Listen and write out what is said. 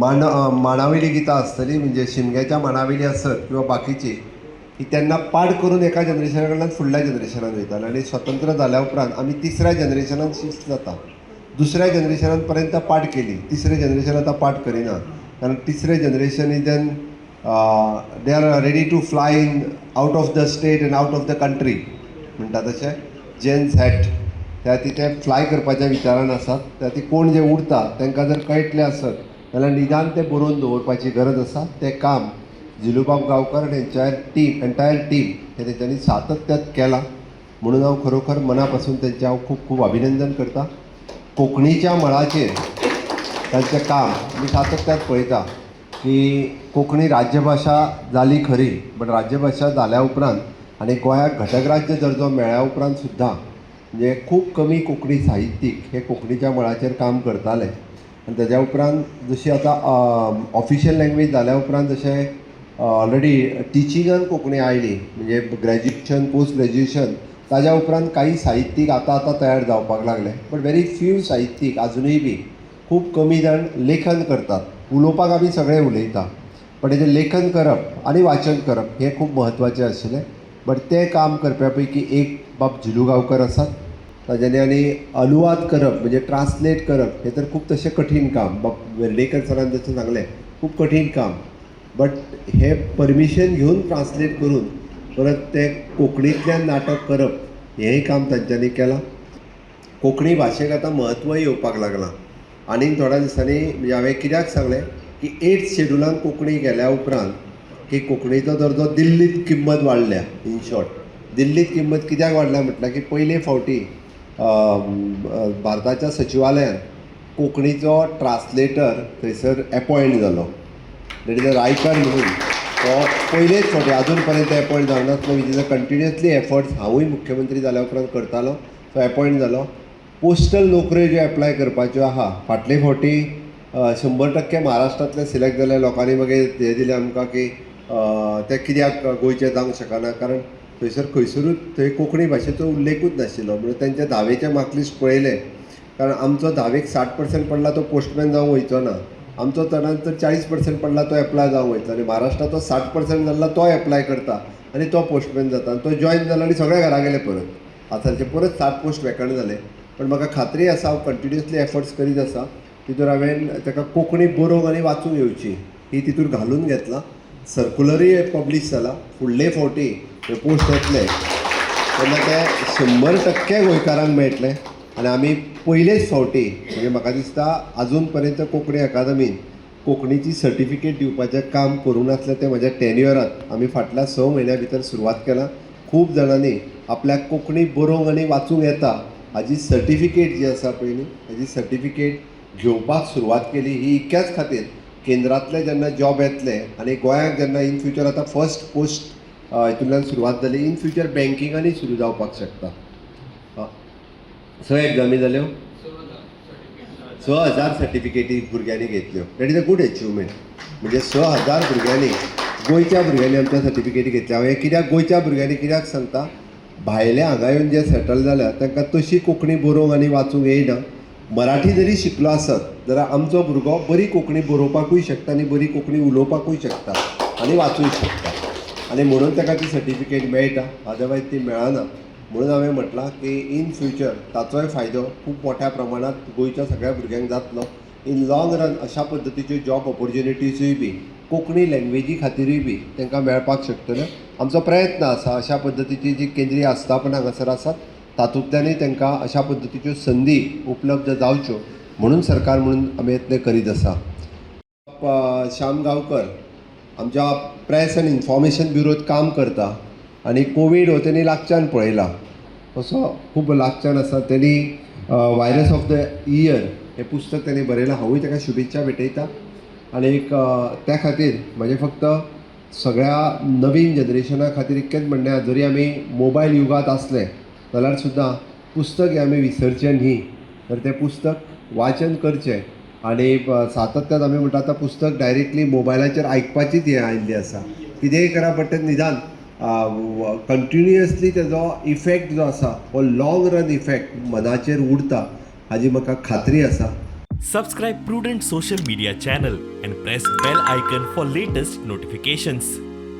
मांडावयली गितां आसतलीं, म्हणजे शिमग्याच्या मांडावयली आसत किंवा बाकीची, ही तेन्ना पाठ करून एका जनरेशना कडल्यान फुडल्या जनरेशनान वयताले. आनी स्वतंत्र जाल्या उपरांत आमी तिसऱ्या जनरेशनान शिफ्ट जाता. दुसऱ्या जनरेशनान पर्यंत पाठ केली, तिसरें जनरेशन आतां पाठ करिना, कारण तिसरें generation is then they are ready to fly in out of the state and out of the country म्हणटा तशें. जेन झॅड त्या ती ते फ्लाय करपाच्या विचारान आसात. त्या ती कोण जे उरता तांकां जर कळटलें आसत जाल्यार निदान तें बरोवन दवरपाची गरज आसा. तें काम झिलूबाब गांवकर आनी तेंच्या टीम, एंटायर टीम, हें तेंच्यांनी सातत्यात केलां. म्हणून हांव खरोखर मना पासून तेंचें हांव खूब खूब अभिनंदन करता. कोंकणीच्या मळाचेर तांचें काम आमी सातत्यात पळयता की कोंकणी राज्यभाशा जाली खरी, बट राज्यभाशा जाल्या उपरांत आनी गोंयाक घटक राज्य दर्जो मेळ्ळ्या उपरांत सुद्दां म्हणजे खूब कमी कोंकणी साहित्यीक हे कोंकणीच्या मळाचेर काम करताले. आनी तेज्या उपरांत जशी आतां ऑफिशियल लँग्वेज जाल्या उपरांत जशें ऑलरेडी टिचिंगान कोंकणी आयली, म्हणजे ग्रॅज्युएशन, पोस्ट ग्रॅज्युएशन, ताज्या उपरांत काही साहित्यीक आतां आतां तयार जावपाक लागले, बट व्हेरी फ्यू साहित्यीक. आजुनूय बी खूब कमी जाण लेखन करतात. उलोवपाक आमी सगळे उलयता, पण तेजें लेखन करप आनी वाचन करप हें खूब म्हत्वाचें आशिल्लें. बट तें काम करप्या पैकी एक बाब झिलू गांवकर आसात. ताज्यांनी आनी अनुवाद करप म्हणजे ट्रान्सलेट करप हें तर खूब तशें कठीण काम. बाब वेर्णेकर सरान जशें सांगलें, खूब कठीण काम, बट हें परमिशन घेवन ट्रान्सलेट करून परत तें कोंकणींतल्यान नाटक करप हेंय काम तांच्यांनी केलां. कोंकणी भाशेक आतां म्हत्व येवपाक लागलां. आनीक थोड्या दिसांनी, म्हणजे हांवें कित्याक सांगलें की एट्थ शेड्युलान कोंकणी गेल्या उपरांत की कोंकणीचो दर्जो दिल्लीत किंमत वाडल्या. इन शॉर्ट, दिल्लीत किंमत कित्याक वाडल्या म्हटल्यार की पयले फावटी भारताच्या सचिवालयान कोंकणीचो ट्रान्सलेटर थंयसर एपॉयंट जालो, that is a Raikar म्हणून. तो पयलेच फावटी, आजून पर्यंत एपॉयंट जावंक नासलो, which is a continuously efforts हांवूय मुख्यमंत्री जाल्या उपरांत करतालो. तो एपॉयंट जालो. पोस्टल नोकऱ्यो ज्यो एप्लाय करपाच्यो आहा, फाटले फावटी 100% महाराष्ट्रांतले सिलेक्ट जाल्ल्या लोकांनी मागीर हें दिलें आमकां की ते कित्याक गोंयचे जावंक शकना, कारण थंयसर खंयसरूच थंय कोंकणी भाशेचो उल्लेखूच नाशिल्लो. म्हणून तेंचे धावेचें मार्कलिस्ट पळयलें, कारण आमचो धावेक 60% पडला तो पोस्टमॅन जावंक वयचो ना. आमचो चडांत चड 40% पडला तो एप्लाय जावंक वयतलो. आनी महाराष्ट्राचो 60% जाल्लो तो एप्लाय करता आनी तो पोस्टमॅन जाता आनी तो जॉयन जालो आनी सगळे घरा गेले परत. आतां परत 60 पोस्ट वेकंट जाले. पण म्हाका खात्री आसा, हांव कंटिन्युअसली एफर्ट्स करीत आसा. तितूर हांवें ताका कोंकणी बरोवंक आनी वाचूंक येवची ही तितूर घालून घेतलां. सर्कुलरूय पब्लीश जाला. फुडले फावटी हे पोस्ट येतले तेन्ना ते 100% गोंयकारांक मेळटले. आनी आमी पयलेच फावटी, म्हणजे म्हाका दिसता आजून पर्यंत कोंकणी अकादमीन कोंकणीची सर्टिफिकेट दिवपाचें काम करूंक नासलें, तें म्हज्या टेन्युअरांत आमी फाटल्या 6 म्हयन्या भितर सुरवात केलां. खूब जाणांनी आपल्याक कोंकणी बरोवंक आनी वाचूंक येता हाजी सर्टिफिकेट जी आसा पळय न्ही, हाजी सर्टिफिकेट घेवपाक सुरवात केली. ही इतक्याच खातीर, केंद्रांतले जेन्ना जॉब येतले आनी गोंयाक जेन्ना इन फ्युचर, आतां फर्स्ट पोस्ट हितूंतल्यान सुरवात जाली, इन फ्युचर बँकिंगानूय सुरू जावपाक शकता. स एग्जामी जाल्यो, 6000 सर्टिफिकेटी भुरग्यांनी घेतल्यो. That is a good achievement. म्हणजे 6000 भुरग्यांनी, गोंयच्या भुरग्यांनी आमच्या सर्टिफिकेटी घेतल्या. हांव हें कित्याक गोंयच्या भुरग्यांनी कित्याक सांगता, भायले हांगा येवन जे सेटल जाल्या तांकां तशी कोंकणी बरोवंक आनी वाचूंक येयना. मराठी जरी शिकलो आसत जाल्यार आमचो भुरगो बरी कोंकणी बरोवपाकूय शकता आनी बरी कोंकणी उलोवपाकूय शकता आनी वाचूंक शकता. आनी म्हणून ताका ती सर्टिफिकेट मेळटा, अदरवायज ती मेळना. म्हणून हांवें म्हटलां की इन फ्युचर ताचोय फायदो खूब मोठ्या प्रमाणांत गोंयच्या सगळ्या भुरग्यांक जातलो. इन लाँग रन अशा पद्दतीच्यो जॉब ऑपॉर्च्युनिटीजूय बी कोंकणी लँग्वेजी खातीरूय बी तांकां मेळपाक शकतल्यो. आमचो प्रयत्न आसा, अशा पद्दतीची जी केंद्रीय आस्थापनां हांगासर आसात तातूंतल्यानूय तांकां अशा पद्दतीच्यो संदी उपलब्ध जावच्यो म्हणून सरकार म्हणून आमी यत्न करीत आसा. श्याम गांवकर आमच्या प्रेस एंड इन्फॉर्मेशन ब्युरोत काम करता आनी कोवीड हो तेणी लागच्यान पळयला, तसो खूब लागच्यान आसा. तेणी व्हायरस ऑफ the year हें पुस्तक तेणी बरयलां. हांवूय ताका शुभेच्छा भेटयता. आनी एक त्या खातीर म्हजें फक्त सगळ्या नवीन जनरेशना खातीर इतकेंच म्हणणें आहा, जरी आमी मोबायल युगांत आसले जाल्यार सुद्दां पुस्तक हें आमी विसरचें न्ही, तर तें पुस्तक वाचन करचें. आनी सातत्यान आमी म्हणटा, आतां पुस्तक डायरेक्टली मोबायलाचेर आयकपाचीच हें आयिल्ली आसा. कितेंय करा, बट तें निदान कंटिन्युअसली तेजो इफेक्ट जो आसा हो लाँग रन इफेक्ट मनाचेर उरता हाजी म्हाका खात्री आसा. Subscribe Prudent Social Media channel and press bell icon for latest notifications.